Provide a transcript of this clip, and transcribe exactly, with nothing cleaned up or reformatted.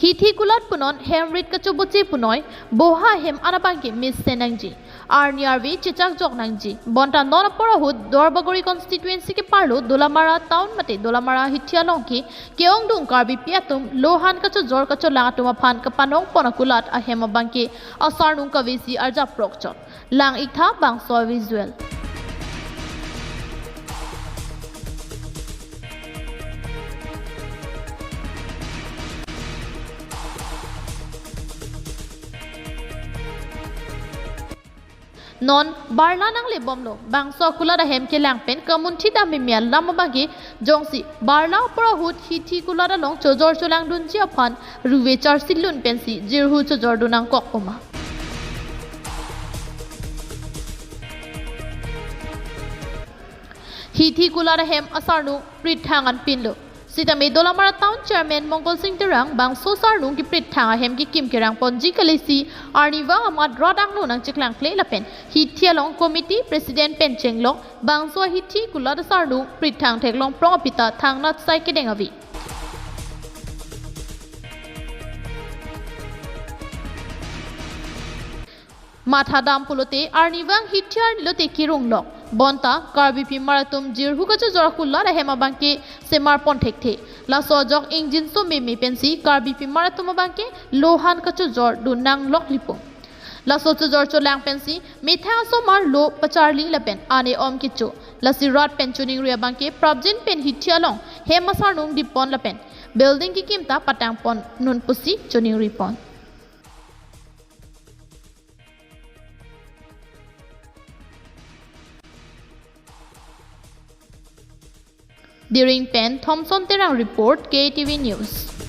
Hithi kulat punon hem rit kachoboche punoi, boha hem an abangke mesen nangji. Arni arve chechak jok nangji. Bonta non apor ahut Duarbagori constituency keparlo Dolamara town mate Dolamara hithi along ke ke-ongdung Karbipi atum lohan kachojor kacholang atum aphan kapanong pon akulat ahem abangke asarnung kavesi arjapprok chot. Lang-iktha bangso visual. Non barla nanglebomlo, bangso akulat ahem kelang pen kamunthi dam mimi alam abangke jongsi barla apor ahut hithi kulat along chojor cholangdunji aphan ruve charsilun pensi jirhu chojordun nangkok poma. Hithi kulat ahem asarnung prit thang anpinlo. Sitame Dolamara Town Chairman Mongol Sing Terang bangso sarnung kiprit thang ahem kekim kerang ponji kalisi arnivang amat rat angno nangcheklang kle lapen hithi along committee president pen chenglong bangso hithi kulat asarnung prit thang theklong prong apita thangnat sai kedeng avi. Matha dam pulote arnivang hithi arni lote kirung lok. Bonta Karbipi mar atum jirhu kachojor kulat ahem abangke semar pon thekthe. Laso ajok ingjinso meme pensi Karbipi mar atum abangke lohan kachojordun nanglok lipung. Laso chojor cholang pensi methang asomar lo pacharli lapen ane om kecho. Lasi rat pen choningri abangke prapjin pen hithi along hem asarnung dipon lapen building kekim ta patang pon non pusi choningri pon. Diring pen Thomson Terang report, K T V News.